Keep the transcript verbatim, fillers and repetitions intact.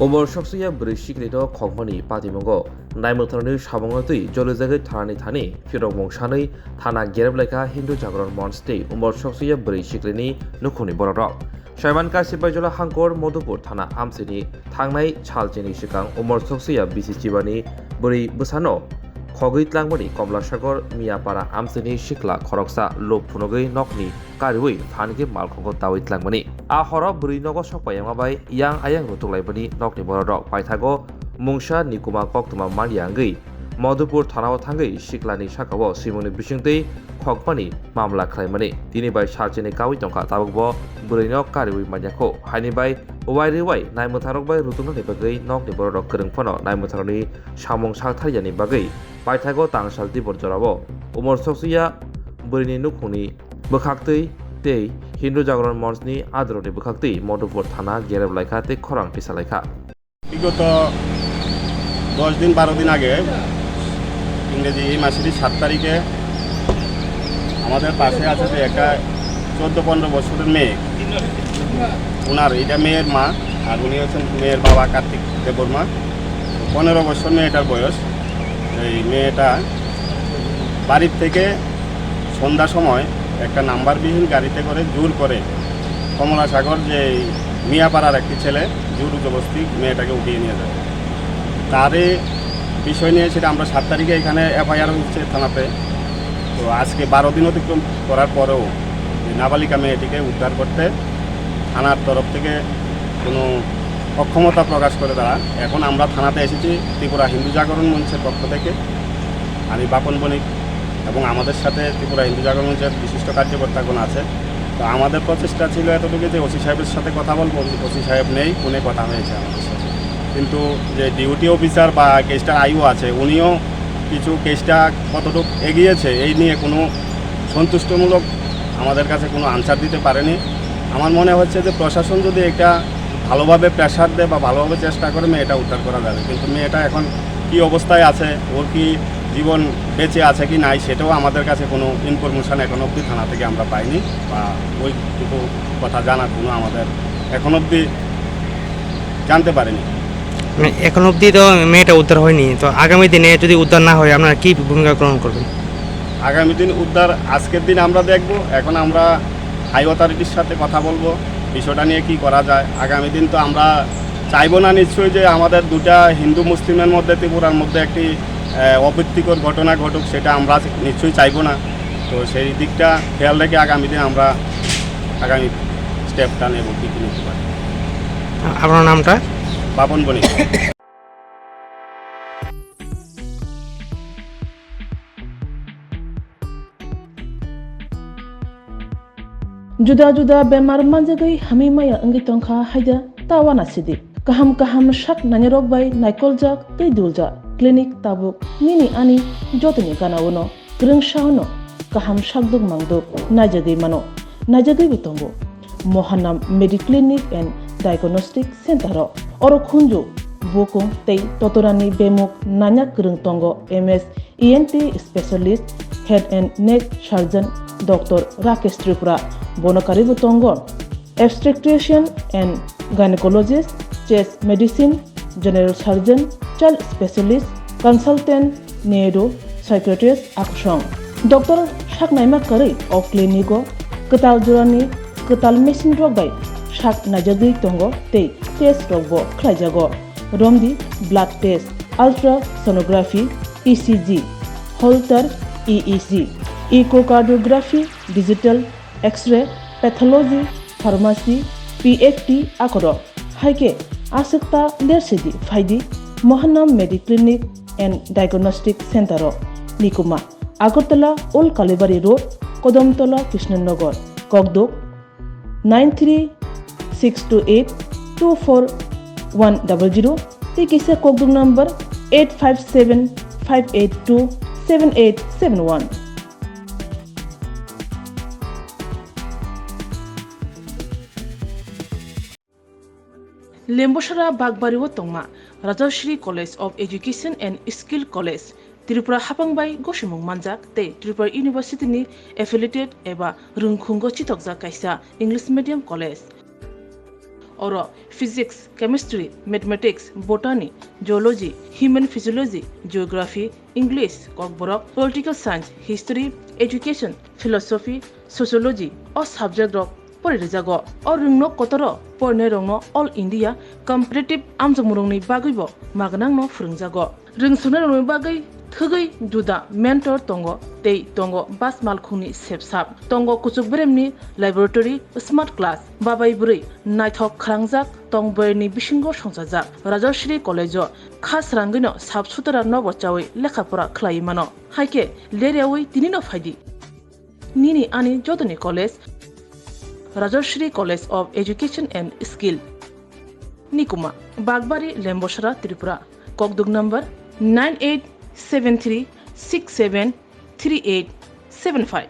Umor soksiya bwrwi siklino khokmani patimungo naimwtharni samungno twi jolijagwi thanani thani phirokmung sanwi thana gerep laikha Hindu Jagaran Monch tei umor soksiya bwrwi siklini nukhungni bororok. Saiman Kasip Baijula Hangkor Modupur thana amchini thangnai sal chini swkang umor soksiya bisi chibani bwrwi bwsano khogwi tlangmani Komlasagor Miyapara amchini sikla khoroksa luk phunugwi nokni kariwi phan khe malkhungo tawi tlangmani. A horo bwrwi nogo sokpai wngma bai yang ayang rutuklaimani nokni bororok paithago mungsa Nikuma koktwma manya wngwi Madhupur thanao thangwi siklani sakao swimungni bisingtwi khokmani mamla khlaimani. Tini bai salchini kawi tongkha, tabukbo bwrwino kariwi manyakho. Haini bai uairwi uai naimwtharok bai rutuknani bagwi nokni bororok kwrwng phano naimwtharokni samung sakthar yani bagwi paithago tangsal tibor jorao umor soksiya bwrwini nukhungni bwkhaktwi tei Hindu Jagaran Monchni adroni bwkhaktwi Madhupur thana gerep laikha tei khorang tisa laikha. বিগত দশ দিন বারো দিন আগে, ইংরেজি এই মাসেরই সাত তারিখে, আমাদের পাশে আছে যে একটা চোদ্দ পনেরো বছরের মেয়ে, ওনার, এটা মেয়ের মা, আর উনি হচ্ছেন মেয়ের বাবা কার্তিক দেববর্মা। পনেরো বছর মেয়েটার বয়স। এই মেয়েটা বাড়ির থেকে সন্ধ্যা সময় একটা নাম্বারবিহীন গাড়িতে করে জোর করে কমলাসাগর যে এই মিয়াপাড়ার একটি ছেলে জোর জবরদস্তি মেয়েটাকে উঠিয়ে নিয়ে যায়। তারই বিষয় নিয়ে সেটা আমরা সাত তারিখে এখানে এফআইআর হচ্ছে থানাতে। তো আজকে বারো দিন অতিক্রম করার পরেও যে নাবালিকা মেয়েটিকে উদ্ধার করতে থানার তরফ থেকে কোনো অক্ষমতা প্রকাশ করে তারা। এখন আমরা থানাতে এসেছি ত্রিপুরা হিন্দু জাগরণ মঞ্চের পক্ষ থেকে। আমি বাপন বণিক এবং আমাদের সাথে ত্রিপুরা হিন্দু জাগরণ মঞ্চের বিশিষ্ট কার্যকর্তাগণ আছে। তো আমাদের প্রচেষ্টা ছিল এতটুকু যে ওসি সাহেবের সাথে কথা বলবো, ওসি সাহেব নেই, ফোনে কথা হয়েছে আমাদের সাথে। কিন্তু যে ডিউটি অফিসার বা কেসটার আইও আছে, উনিও কিছু কেসটা কতটুকু এগিয়েছে এই নিয়ে কোনো সন্তুষ্টমূলক আমাদের কাছে কোনো আনসার দিতে পারেনি। আমার মনে হচ্ছে যে প্রশাসন যদি একটা ভালোভাবে প্রেশার দেয় বা ভালোভাবে চেষ্টা করে, মেয়েটা উদ্ধার করা যাবে। কিন্তু মেয়েটা এখন কি অবস্থায় আছে, ওর কি জীবন বেঁচে আছে কি নাই, সেটাও আমাদের কাছে কোনো ইনফরমেশন এখন অবধি থানা থেকে আমরা পাইনি, বা ওইটুকু কথা জানার কোনো আমাদের এখন অবধি জানতে পারিনি। মানে, এখন অবধি তো মেয়েটা উদ্ধার হয়নি, তো আগামী দিনে যদি উদ্ধার না হয়, আপনারা কি ভূমিকা গ্রহণ করবেন? আগামী দিন উদ্ধার, আজকের দিন আমরা দেখব। এখন আমরা হাই অথরিটির সাথে কথা বলবো বিষয়টা নিয়ে কি করা যায়। আগামী দিন তো আমরা চাইবো না নিশ্চয়ই যে আমাদের দুটা হিন্দু মুসলিমের মধ্যে, ত্রিপুরার মধ্যে একটি, আহ, অপ্রীতিকর ঘটনা ঘটুক, সেটা আমরা নিশ্চয়ই চাইবো না। তো সেই দিকটা খেয়াল রেখে আগামী দিন আমরা আগামী স্টেপটা নেব, কী কী নিতে পারি। আপনার নামটা? বাপন বণিক। Juda juda bemar manjagwi hamwi maya wngwi tongkha haida ta uanasidi. Kaham kaham sak nainarok bai naikoljak tei duljak clinic tabuk nini ani jotoni gana-o no kwrwngsa-o no kaham sakduk mangduk naijagwi mano, naijagwibo tongo. Mohanam Mediclinic and Diagnostic Center-o oro khunju, bukung tei totorani bemuk naina kwrwng tongo, M S E N T specialist, head and neck surgeon Doctor Rakesh Tripura. Bono karwibo tongo obstetrician and gynecologist, chest medicine, general surgeon, child specialist, consultant, neuro, psychiatrist, akusong. Doctor sak naima kwrwi o clinic-o kwtal jorani kwtal machine rok bai sak naijagwi tongo tei test rokbo khlaijago. Romdi blood test, ultrasonography, E C G, Holter E E G, echocardiography, digital X-ray, pathology, pharmacy, P F T akorok. Hai khe aswk ta lersidi phaidi Mohanam Mediclinic and Diagnostic Center-o. Nikuma, Agartala Old Kalibari Road, Kodamtola Krishnanagar, Kokduk, nine three six two eight two four one double zero, tei kisa kokduk number eight five seven five eight two seven eight seven one. Lembusara Bagbari o tongma Rajashri College of Education and Skill College, Tripura hapang bai gosimung manjak tei Tripura University ni affiliated eba rwngkhungo chitokjak kaisa English medium college. Oro physics, chemistry, mathematics, botany, zoology, human physiology, geography, English, kokborok, political science, history, education, philosophy, sociology o subject rok pori rijago. O rwngno kotoro porinai rokno All India competitive amjokmung rokni bagwibo magnangno phwrwngjago. Rwngsoknai rokni bagwi thwgwi juda mentor tongo tei tongo bas malkhungni sepsap. Tongo kuchuk beremni laboratory, smart class, babai bwrwi naithok khwrangjak tong boyarni bisingo songchajak. Rajashree College o kha srangwino sap sutara nobo chawi lekha pora khlaiwi mano. Haikhe ler yawi tinino phaidi. Nini ani jotoni college, Rajashree College of Education and Skill. Nikuma, Bagbari, Lembosara, Tripura. Kokduk number nine eight seven three six seven three eight seven five.